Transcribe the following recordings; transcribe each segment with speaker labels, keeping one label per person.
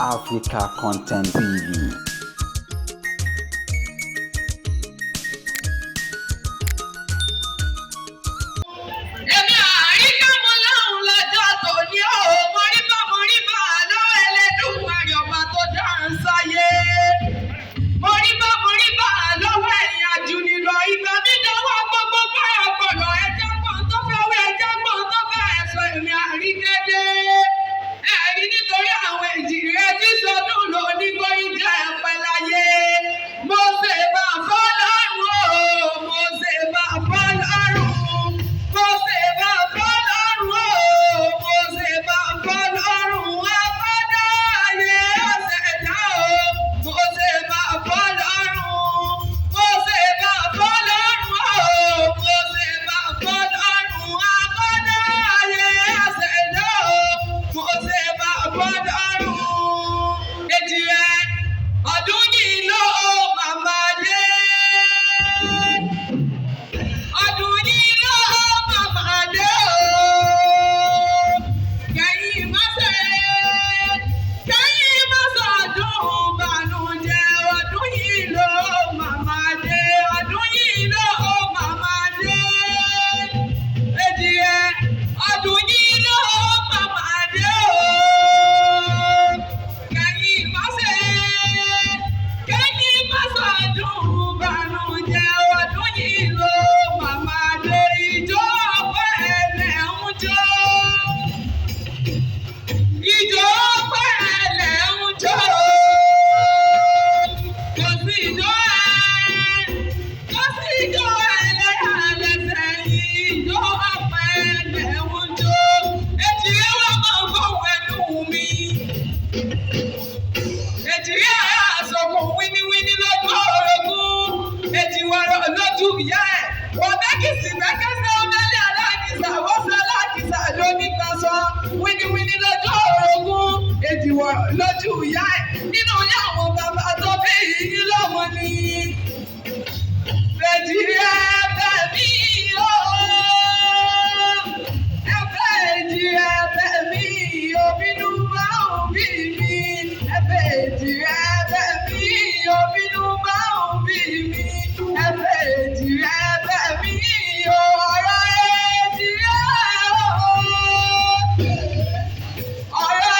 Speaker 1: Africa Content TV.
Speaker 2: Èmi àríkà mọ láhùn lọ́jọ́ tòní o, mọ̀ríbà mọ̀ríbà lọ́wọ́ Ẹlẹ́dùmarè ọba tó dá ń sáyé. Mọ̀ríbà mọ̀ríbà lọ́wọ́ ẹ̀yìn àjùnìlọ, ìgbà mi dánwọ́ gbogbo báyà gbọ̀lọ̀ ẹja gbọ̀n tó fẹ́ wé ẹja gbọ̀n tó fẹ́ ẹ̀sọ́ èmi àríkédé. Ẹ̀rí nítorí àwọn èjì rẹ̀ tí sọdún lò ní gbóyin jẹ́ ẹ̀pẹ́ láyé. Mo ṣe bá fọ́lọ́run o, mo ṣe bá fọ́lọ́run. Mo ṣe bá fọ́lọ́run o, mo ṣe bá fọ́lọ́run. Akọ́dá ayé ọ̀sẹ̀dá o, mo ṣe bá fọ́lọ́run. Mo ṣe bá fọ́lọ́run o, mo ṣe bá fọ́lọ́run. Akọ́dá ayé ọ̀sẹ̀dá o, mo ṣe bá fọ́lọ́run. Èjì rẹ̀ ọdún yìí ló màmá dé. Ọdún yìí ló màmá dé o. Kẹ́yìn má ṣe, kẹ́yìn má ṣọdún bànújẹ́. Ọdún yìí ló màmá dé. Ọdún yìí ló màmá dé. Èjì rẹ̀ ọdún yìí ló màmá dé o. Kẹ́yìn má ṣe, kẹ́yìn má ṣọdún bànújẹ́. Ọdún yìí ló màmá dé. Ìjọ ọpẹ́ lẹ̀ ń jó. Ìjọ ọpẹ́ lẹ̀ ń jó. Kò sí ìjọ ẹ̀, kò sí ìjọ ẹlẹ́yà lẹ́sẹ̀ yìí. Ìjọ ọpẹ́ lẹ̀ ń jó. Èjì rẹ̀ wà máa gbóhùn ẹnu mi. Èjì rẹ̀ àsọkùn wíníwíní lójú orogún. Èjì wọ̀rọ̀ lójú ìyá ẹ̀. Wọ́n mẹ́kìsì mẹ́kẹ́sẹ́ ọmọlẹ́ aláàkìsà wọ́sẹ̀ aláàkìsà lónígbàsọ. Wíníwíní lójú orogún. Èjì wọ̀rọ̀ lójú ìyá ẹ̀. Nínú ilé àwọn bàbá tó bí yín lọ́mọ ni. Èjì rẹ̀ bẹ̀ mí o. Ẹ̀fẹ̀ èjì rẹ̀ bẹ̀ mí o. Bínú bá òbí mi. Ẹ̀fẹ̀ èjì rẹ̀ bẹ̀ mí o. Bínú bá òbí mi. Ẹ̀fẹ̀ èjì rẹ̀ bẹ̀ mí o. Ọ̀rọ̀ èjì rẹ̀ o. Ọ̀rọ̀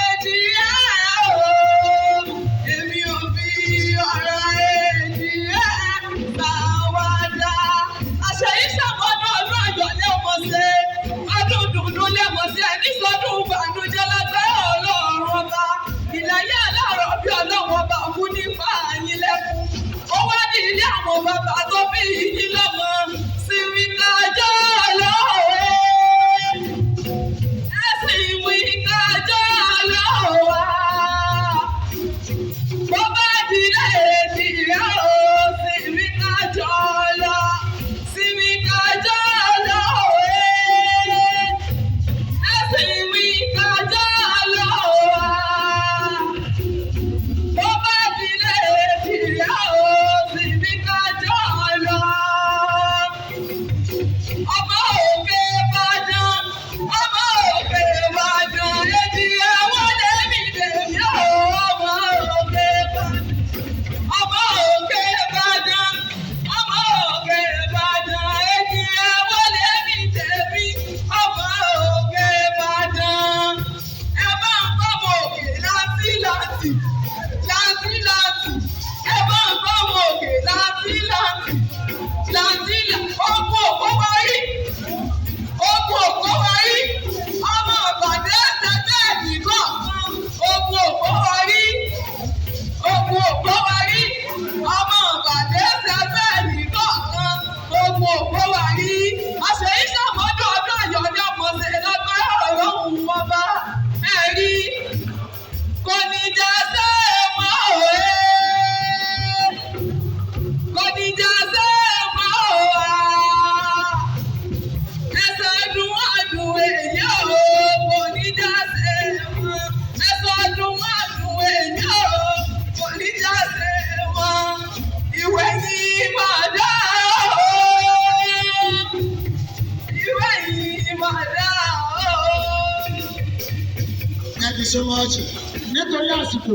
Speaker 2: èjì rẹ̀ o. Èmi ò fi ọ̀rọ̀ èjì rẹ̀ ṣàwàdà. Àṣẹ yìí ṣàmọ́dún.
Speaker 3: Thank you so much. Nítorí àsìkò.